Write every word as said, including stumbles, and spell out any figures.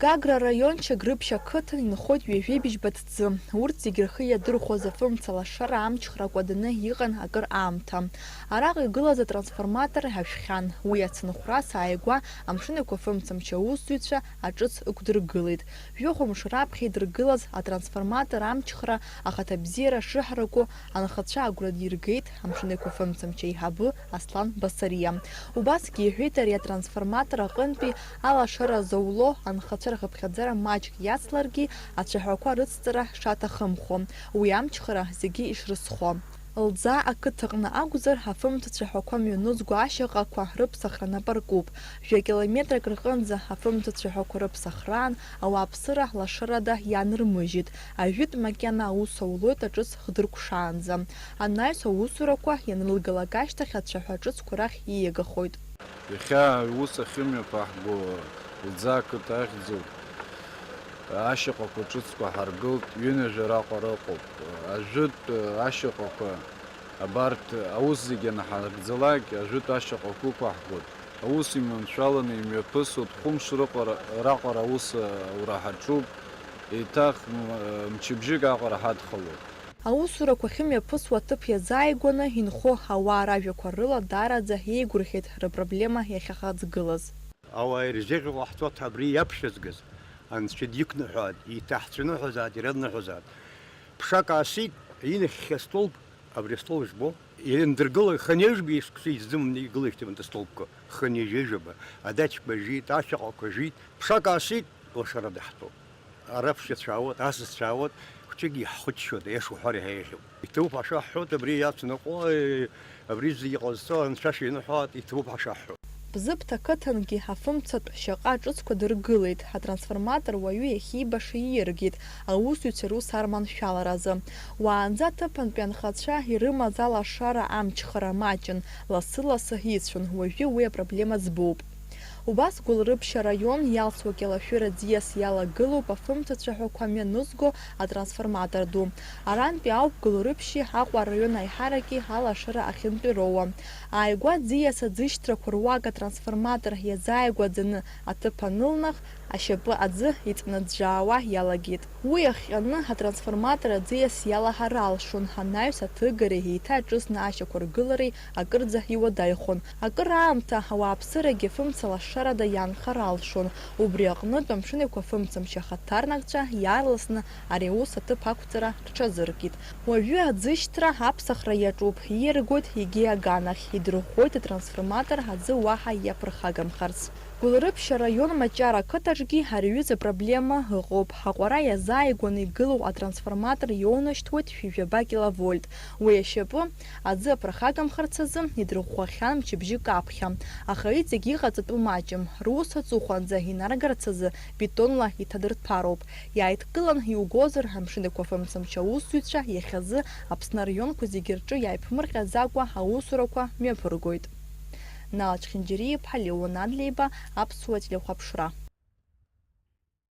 Гагра араион Чагрыԥшь ақыҭан инхоит ҩажәеибжьба ҭӡы. Урҭ зегьы рхы иадырхәоз афымца лашара амчхра кәаданы иҟан акыр аамҭа. Араҟа игылаз атрансформатор ҳашәхьан. Уи ацынхәрас ааигәа Амшын Еиқәафымцамч аусзуҩцәа аҿыц ықәдыргылеит. Жәохә мшы раԥхьа идыргылаз атрансформатор амчхра ахаҭабзиара шыҳараку анхацәа агәра диргеит Амшын Еиқәафымцамч аиҳабы Аслан Басариа. Убасгьы иҳәеит ари атрансформатор аҟынтәи алашара зоуло анхацәа рхыԥхьаӡара маҷк иацларгьы, ацәаҳәақәа рыцҵара шаҭахымхо, уи амчхара зегьы ишрызхо. Лӡаа ақыҭаҟны акәзар, афымцацәаҳәақәа мҩанызго ашьаҟақәа рыԥсахра нап аркуп. Жәа километрак рҟынӡа афымцацәаҳәақәа рыԥсахраан ауааԥсыра лашарада иаанырмыжьит. Ажәытә макьана аус аулоит аҿыц хдыркәшаанӡа. Анаҩс аусурақәа ианрылгалак ашьҭахь ацәаҳәа ҿыцқәа рахь ииагахоит. Иахьа аус ахьымҩаԥаҳго Лӡаа ақыҭа ахьӡуп. Ашьаҟақәа ҿыцқәа ҳаргылт, ҩынҩажәа раҟара ыҟоуп. Ажәытә ашьаҟақәа, абарҭ аус зегьы анаҳаргӡалак, ажәытә ашьаҟақәа ықәаҳгоит. Аус иманшәаланы имҩаԥысуеит, хәымш рыҟара, раҟара аус аура ҳаҿуп, еиҭах м-, мчыбжьык аҟара ҳадхалоит. Аусурақәа ахьымҩаԥысуа аҭыԥ иазааигәаны инхо ауаа ражәақәа рыла даараӡа еигәырӷьеит рыпроблема иахьахаҵгылаз. Ауаа ирзеиӷьу ҟаҳҵоит абри иаԥхьазгаз, анцәа диқәныҳәааит, еиҭаҳцәыныҳәазааит, ираныҳәазааит. Ԥшак аасит, инахьхьи астолб, абри астол ижәбо, иандыргыла, хынҩажәба шықәса изыманы игылеижьҭеи астолбқәа, хынҩажәижәаба, адаҷқәа жит, ашьаҟақәа жит, ԥшак аасит, лашара даҳтәоуп. Араԥшьацәа аауеит, асасцәа аауеит, хәҷык иаҳхыччоит, аиаша уҳәар иаҳа еиӷьуп. Иҭабуп ҳашаҳҳәоит, абри иацныҟәо, абри зегьы ҟазҵо Анцәа шиныҳәалак иҭабуп ҳашаҳҳәо. Бзыԥҭа ақыҭангьы афымцатә шьаҟа ҿыцқәа дыргылеит, атрансформатор уаҩы иахьибаша ииаргеит, аусзуҩцәа рус арманшәаларазы. Уаанӡа аҭыԥантәи анхацәа ирымаз алашара амчхара маҷын, лассы-лассы ицәон, уажәы уи апроблема ӡбоуп. Убас Гәылрыԥшь араион иалсуа Кьалашәыр аӡиас иалагылоуп афымцацәаҳәақәа мҩанызго атрансформатор ду. Арантәи ауп Гәылрыԥшьи Аҟәа араион аиҳараки алашара ахьынтәироуа. Ааигәа аӡиас аӡышьҭрақәа руак атрансформатор иазааигәаӡаны аҭыԥ анылнах, ашьапы аӡы иҵнаӡәӡәаауа иалагеит. Уи иахҟьаны атрансформатор аӡиас иалаҳар алшон, анаҩс аҭыгареи еиҭа аҿыцны ашьақәыргылареи акырӡа иуадаҩхон. Акыр аамҭа ауааԥсырагьы фымца лашарада иаанхар алшон. Убри аҟнытә Амшын Еиқәафымцамч ахаҭарнакцәа иаарласны ари аус аҭыԥ ақәҵара рҽазыркит. Уажәы аӡышьҭра аԥсахра иаҿуп, ииаргоит егьи аганахь, идырӷәӷәоит атрансформатор аӡы уаҳа иаԥырхагамхарц. Гәылрыԥшь араион Маҷара ақыҭаҿгьы ари аҩыза апроблема ыҟоуп. Аҟәара иазааигәаны игылоу атрансформатор иоунашьҭуеит шәи жәаба киловольт. Уи ашьапы аӡы аԥырхагамхарц азы идырӷәӷәахьан мчыбжьык аԥхьа. Аха иҵегь иҟаҵатәу маҷым, рус аҵыхәанӡа инаргарц азы бетонла иҭадырҭәароуп. Иааидкылан иугозар, Амшын Еиқәафымцамч аусзуҩцәа иахьазы Аԥсны араионқәа зегьы рҿы иааиԥмырҟьаӡакәа аусурақәа мҩаԥыргоит. Нала Чхинџьариа-иԥҳа, Леон Адлеиба, Аԥсуа телехәаԥшра.